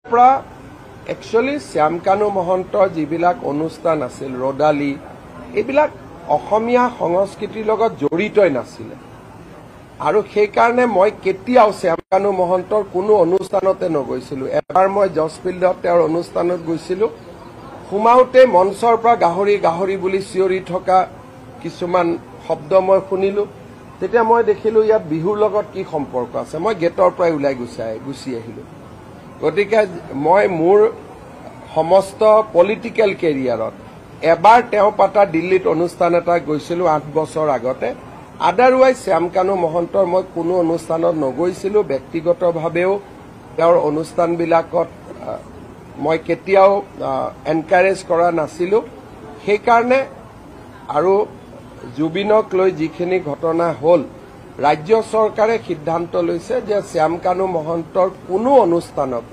পৰা একচুৱেলি শ্যামকানু মহন্তৰ যিবিলাক অনুষ্ঠান আছিল, ৰ'দালি, এইবিলাক অসমীয়া সংস্কৃতিৰ লগত জড়িতই নাছিলে আৰু সেইকাৰণে মই কেতিয়াও শ্যামকানু মহন্তৰ কোনো অনুষ্ঠানতে নগৈছিলোঁ। এবাৰ মই জজ ফিল্ডত তেওঁৰ অনুষ্ঠানত গৈছিলোঁ। সোমাওঁতে মঞ্চৰ পৰা গাহৰি গাহৰি বুলি চিঞৰি থকা কিছুমান শব্দ মই শুনিলোঁ। তেতিয়া মই দেখিলোঁ ইয়াত বিহুৰ লগত কি সম্পৰ্ক আছে। মই গেটৰ পৰাই ওলাই গুচি আহিলোঁ। গতিকে মই মোৰ সমস্ত পলিটিকেল কেৰিয়াৰত এবাৰ তেওঁ পাতা দিল্লীত অনুষ্ঠান এটা গৈছিলোঁ 8 বছৰ আগতে। আদাৰৱাইজ শ্যামকানু মহন্তৰ মই কোনো অনুষ্ঠানত নগৈছিলোঁ। ব্যক্তিগতভাৱেও তেওঁৰ অনুষ্ঠানবিলাকত মই কেতিয়াও এনকাৰেজ কৰা নাছিলোঁ। সেইকাৰণে আৰু জুবিনক লৈ যিখিনি ঘটনা হ'ল, ৰাজ্য চৰকাৰে সিদ্ধান্ত লৈছে যে শ্যামকানু মহন্তৰ কোনো অনুষ্ঠানক